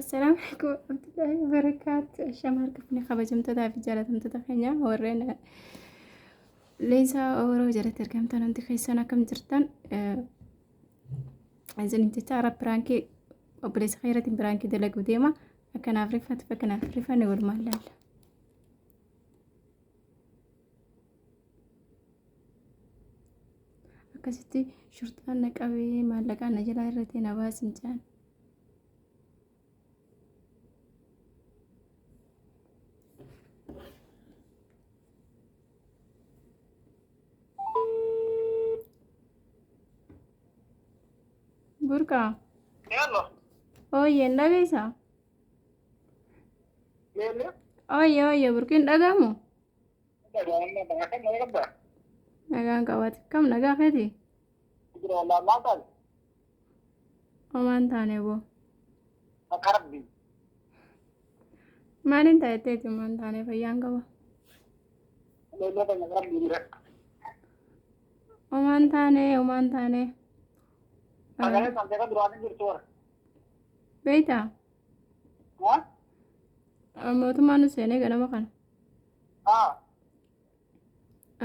Assalaamu alaikum warahmatullahi wabarakaatu. Ashama harka fuune kabajamtootaa fi jaalatamtoota keenya warreen leensaa Oromoo jalatti argamtan hundi keessan akkam jirtan isin jecha ara piraankii obboleessa keeratiin piraankii dalaguu deema akkanaaf rifatu akkanaaf rifanne walumaan laalla. Akkasitti shurxaan na qabee maallaqaan na jalaa irratti na baasin jaan. Burqaa. Yalla. Ooyyee hin dhageessaa? Lele. Ooyyee ooyyee burqiin dhagahamu? Dhagahamna dhagahamna qabda. Nagaan qabaate. Kam nagaa keeti? Jira wallah maal taate? Homaan taane boo. Akka rabbi. Maaliin taa'etteeti homaan taane fayyaan qaba. Lele keenya rabbi jira. Homaan taane homaan taane. Sagalee kan ta'e duraan jirtu warra. Beektaa? Ha? Mootummaan nu seenee ganama kana. Ha.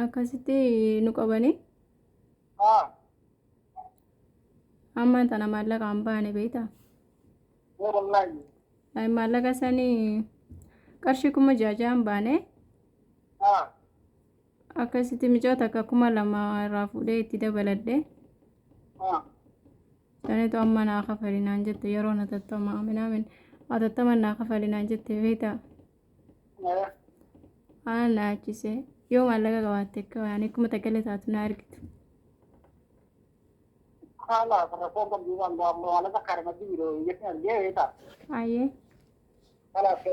Akkasitti nu qabanii Ha. amma tana maallaqa hin baane beektaa? Yoo wallahi. Ay, maallaqa sanii qarshii 6000 hin baane Ha. akkasitti micoo takka 2000 irraa fuudhee itti dabaladhe. Ha. Sanitu amma naa kafali naan jette yeroon hatattama minaamin hatattama naa kafali naan jette beektaa? Eh. Waan na yaachise yoo maallaqa qabaatte akka waan 1000 taatu na argitu. Haala rakkoo qabdu waan haala takka jiru jechuun argee beektaa? Ayyee. Kalaaf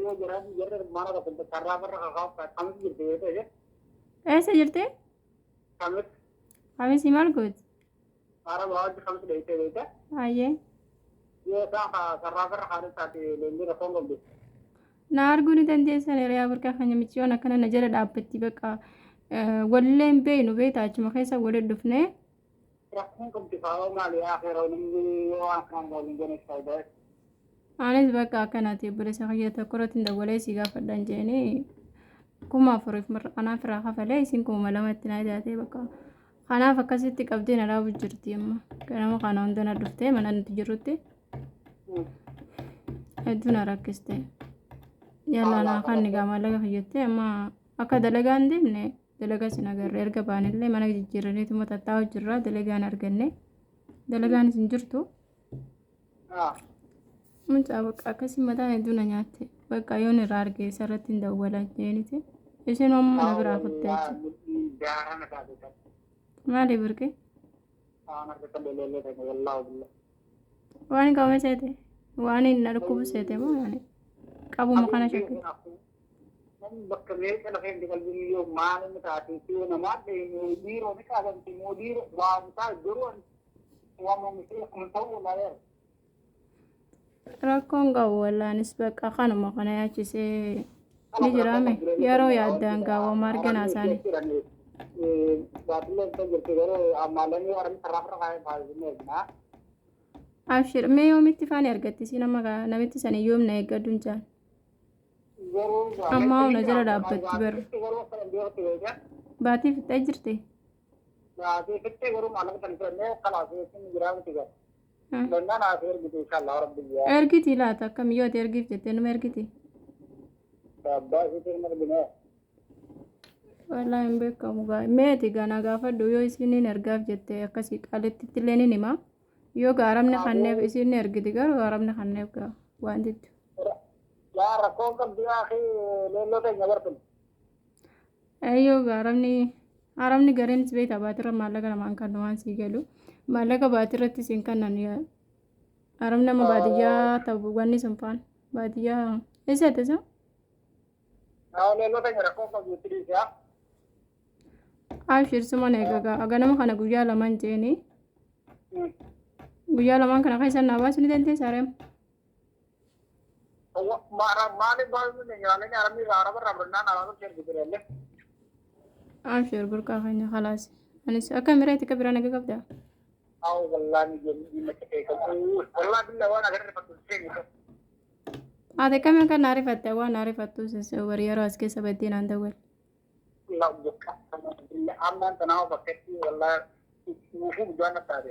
yoo jiran jarri mana tokko karraa barra kakaa kamis jirti beektaa? Eessa jirti? Kamis. Kamisii maal gooti? Haara baawwaatti kamis dheeyitee beektaa? Ayyee. Yoo isaan karraa barra haala taate leenjii rakkoon qabdu. Na arguu ni dandeessan hiriyaa burqaa kan michiyoon akkana na jala dhaabbatti bakka walillee hin beeknu beektaa achuma keessa walitti dhufnee. Rakkoon qabdi faayoo maali akhiraa namni yoo waan kanaan waliin ganeef faayidaa. Anis bakka akkanaati obboleessa kiyya tokko irratti hin dawwalee si gaafadhan jeeni 4000f kanaaf irraa kafalee isin 2000tti naa taatee bakka kanaaf akkasitti qabdee na dhaabu jirti amma ganama kana hunda na dhuftee mana nuti jirrutti hedduu na rakkiste. Yallaa naa kan gaa maallaqa kiyyattee amma akka dalagaa hin deemne dalagaa sin agarre erga baanillee mana jijjiiraniituma tattaa'u jirra dalagaan arganne dalagaan isin jirtu. Mucaa bakka akkasii mataan hedduu na nyaatte bakka yoon irraa arge isarratti hin dawwala jeeniti isheen amma na biraa kutte jechuudha. Maali burqe? Waan qabame seete waan hin na dhukkubu seete moo yaani qabuma kana shakkite. Bakka meeqa lafa hin qalbiin yoo maal inni taate yoo namaa dhiiroo ni qaabamti moo dhiiroo waan isaa garuu waan oomishee kun ta'uu malee. Rakkoon qabu wallaanis bakka kanuma kana yaachisee ni jiraame yeroo yaaddaan gaawwama argina isaanii. Abshir mee yoomitti faani argatti siin amma namitti sanii yoom na eeggadhu hin jaan. Ammaa humna jala dhaabbatti bar. Baatii fixxee jirti. Baatii fixxee garuu maallaqa sana fudhannee kalaas jechuun jiraa miti gara. Lannaan haasee ergite inshallah rabbi yaa. Ergiti laata akkam yoo ati ergiif jettee numa ergiti. Abbaa isiitiin hin argine. Wallaahi hin beekamu gaa. Mee ati gaa na gaafadhu yoo isiin hin ergaaf jette akkasii qaalittitti illee ni hima. Yoo gaaramni kanneef isiin ni ergiti garuu gaaramni kanneef gaa waan jettu. Yaa rakkoon qabdi akhi leelloo teenya bartun. Eeyyoo gaaramni haramni gareenis beektaa baatirra maallaqa namaan kannu waan sii galu maallaqa baatirratti siin kannan haramni nama baadiyyaa ta'u wanni sun faan baadiyyaa eessatti isa Leelloo teenya rakkoon qabdi itti dhiisi haa. Abshir suman eegagaa ganama kana guyyaa lamaan jeeni guyyaa lamaan kana keessa naa baasuu ni dandeessaa reema. Maaliif baasuu dandeenya? Maallaqni arabni irraa araba irraa fudhannaan araba ergite illee. Abshir burqaa keenya kalaas. Anis akka mireetti akka biraa naga qabdaa. Haa wallahi ni jenni dhimma ta'e kan wallahi billah waan agarre fakkiin seeni. Ati akkamiin kan na arifatte waan na arifattu sisee bari yeroo as keessa baddee naan dawwal. Ammaan tanaa bakkatti wallaa nuufuu guddaan na taate.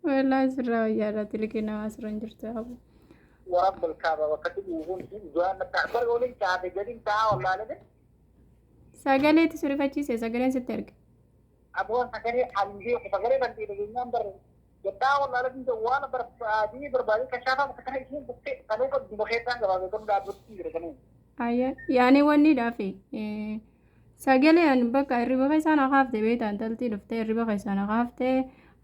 Wallaahi sirraa wayyaadha tilkii namaa sirra hin jirtu abu. Warabba kaaba bakkatti nuufuun guddaan na taate. Bari waliin taate gadiin taa wallaalee. Sagaleetti si rifachiise sagaleen sitti erge. Abuun sagalee hangee sagalee kan ta'e dhageenyaan barre. Jettaa wallaalee waan barbaadii barbaadii kashaafaa bakka kana isheen bukkee kanuu qabdu bakeessaan gabaabee kan dhaabbatti jira kanuu. Ayya yaani wanni dhaafi sagalee an bakka hirriba keessaa na kaafte beektaa intalti dhuftee hirriba keessaa na kaafte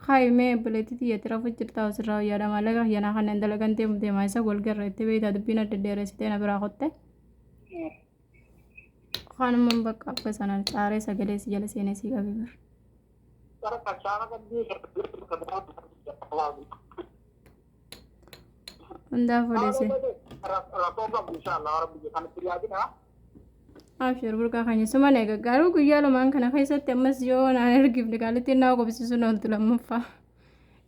kaayimee obboleettii tiyyatti rafu jirta osirraa wayyaadha maallaqa kiyyanaa kanneen dalagan deemu deemaa isa walgarra itti beektaa dubbiin adda dheeressitee na biraa kotte. Kanumaan bakka akka sanaan xaaree sagalee si jala seenee si qabe bir. Bara kashaafa qabdii Hundaa fuudhee si. Rakkoo qabdu inshallah rabbi kanatti yaadina. Abshir burqaa keenya suma na eega garuu guyyaa lamaan kana keessatti ammas yoo naan ergifne qaalitti naa qobsiisuun ooltu lammaffaa.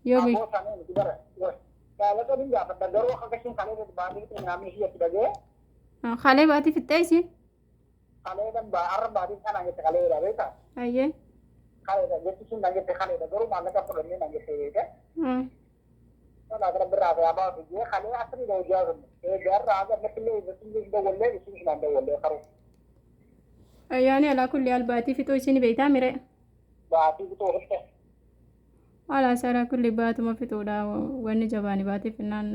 Yoo Aboo sanuu miti bara. Jaalata ni gaafadha garuu akka gashiin kalee baatii namni hiyyatti dhagee Kalee baatii fixxee isiin. kalee dan arra baatii sana jette kaleedha beektaa. Ayyee. Kaleedha jechi sun na jette kaleedha garuu maallaqa fudhannee na jette beekte. Wala gara birraa fi abaa fi jee kalee asirri dha hojii sun. Eegaa haga natti illee isin dawwallee isin isin dawwallee karuu. Ayyaani alaa kulli al baatii fixuu isin beektaa mire. Baatii bituu ofitte. Alaa saraa kulli baatuma fixuudha wanni jabaani baatii finnaan.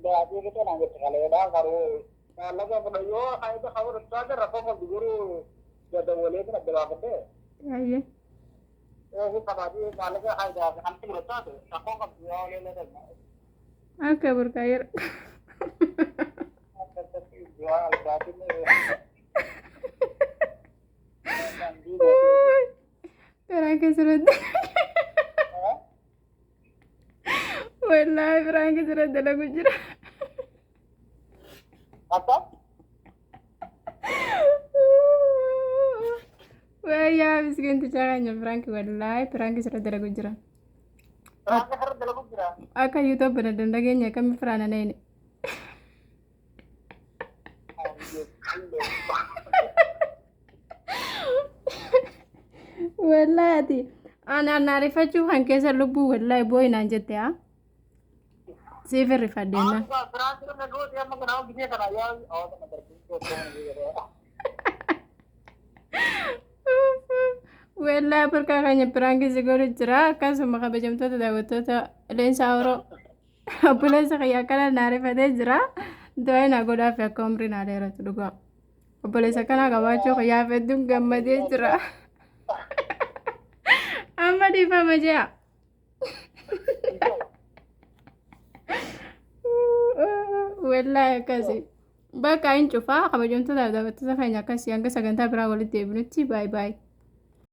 Baatii bituu na jette kaleedha garuu maallaqa fudha yoo kaayita kaawwa taate rakkoo qabdu garuu dawwalee bira gabaafadhee. Ayyee. Yoo qabaatii maallaqa kaayitaa fi hanti bira taate rakkoo qabdu yoo leelee dha. Akka burqaa yeroo. Piraanki sirratti. Wallaahi piraanki sirratti dalagu jira. Akka? Wayyaa miskiinticha keenya piraanki wallaahi piraanki sirratti dalagu jira. Piraanki sirratti dalagu jira. Akka YouTube bana dandageenya akkami firaana neeni. Wallaahi ati anaan ariifachuu kan keessa lubbuu wallaahi boo'i naan jette haa. Siif hirrifadheenna. Piraanki irra gootee amma kanaa gisee kana yaa Wallaahi burqaa keenya piraankii si godhu jira akkasuma kabajamtoota daawwattoota leensa Awuroo obboleessa kiyya akkana na ariifatee jira du'aa na godhaafi akka umrii naa dheeratu dhugaa obboleessa kanaa qabaachuu kiyyaaf hedduun gammadee jira amma dhiifama jea wallaahi akkasi bakka hin cufaa kabajamtoota daawwattoota keenya akkasii hanga sagantaa biraa walitti deebinutti baay baay.